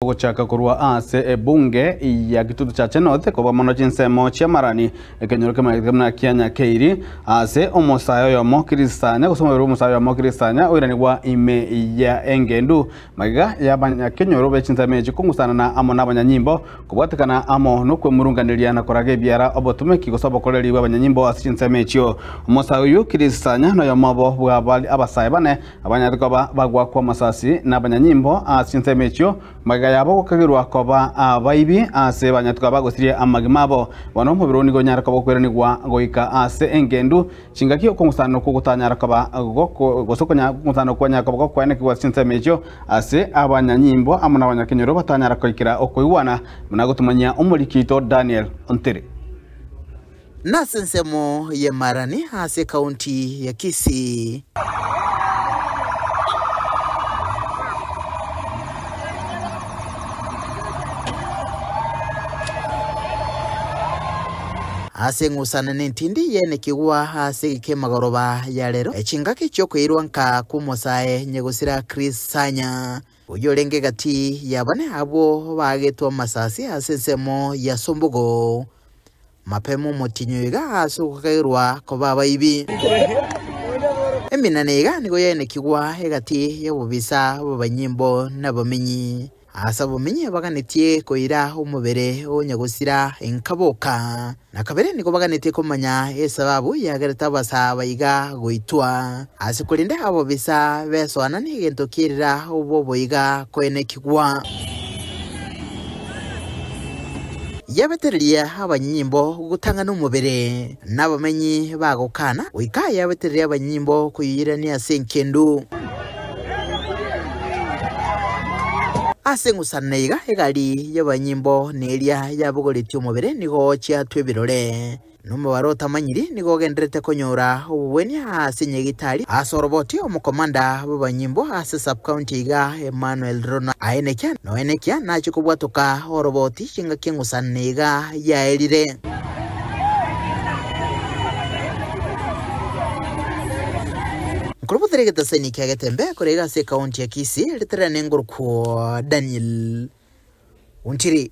Ogochaka korwa ase ebunge ya Kitutu Chache North koba mono chinsemo chi'amarani ekenyoro kemanyete buna kia Nyakeiri ase omosae oyomo Kirisanya gose omobere bw'omosae oyomo Kirisanya oiranigwa ime ya engendu magega y'abanyakenyoro be chinsemo echi kong'usanana amo n'abanyanyimbo kobwatekana amo nokwemurunganeria na koraga ebiara obotomeki gose obokoreri bw'abanyanyimbo ase chinsemo echio. Omosae oyio Kirisanya noyomo obo bwa abasae bane Abanyarete koba bagwakwa amasasi nabanyanyimbo ase chinsemo echio, magega yabo gokagerwa koba abaibi ase banyarete koba bagosirie amagima abo. Bono omobere oo nigo onyare koba okoiranigwa goika ase engendu, chingaki okong'usana okwo gotanyara koba goko gose okong'usana okwo kwanyara koba gokoenekigwa ase chinsemo echio ase abanyanyimbo amo nabanyakenyoro batanyara koikera okoigwana, buna gotomanyia omoriki oito Daniel Ontiri. Nase ensemo y'Emarani ase ekaunti ya Kisii. Ase eng'usana nentindi yenekigwa ase egeka emagoroba ya rero, chingaki chi'okoirwa nka kw'omosae nyagosira Chris Sanya, oyio orenge egati y'abane abwo baagetwe amasasi ase ensemo ya Sombogo. Mapema omotienyi oyo iga ase ogokagerwa koba abaibi. Eminana iga nigo yaenekigwa egati y'obobisa bw'abanyimbo n'abamenyi. Ase abamenyi baganetie koira omobere o nyagosira inkaboka, na kabere nigo baganetie komanya esababu yagerete abasaa baiga goitwa. Ase korende abobisa besoananie egento kierira oboboiga koenekigwa. Yabetereria abanyimbo gotang'ana omobere, na abamenyi bagokana, goika yabetereria abanyimbo koyoirania ase enkendu. Ase eng'usana iga egari y'abanyimbo na eria yabogoretie omobere nigo chiatwa ebirore. Nomobaro otamanyiri nigo ogendererete konyora obobweni ase nyagitari ase oroboti omokomanda bw'abanyimbo ase sub-county iga Emmanuel Rono aenekia noenekia nachie kobwatoka oroboti chingaki eng'usano iga yaerire. Nkorobotera egetaseni kia Getembe kore iga ase ecounty ya Kisii ritarera nengorokwo Daniel Ontiri.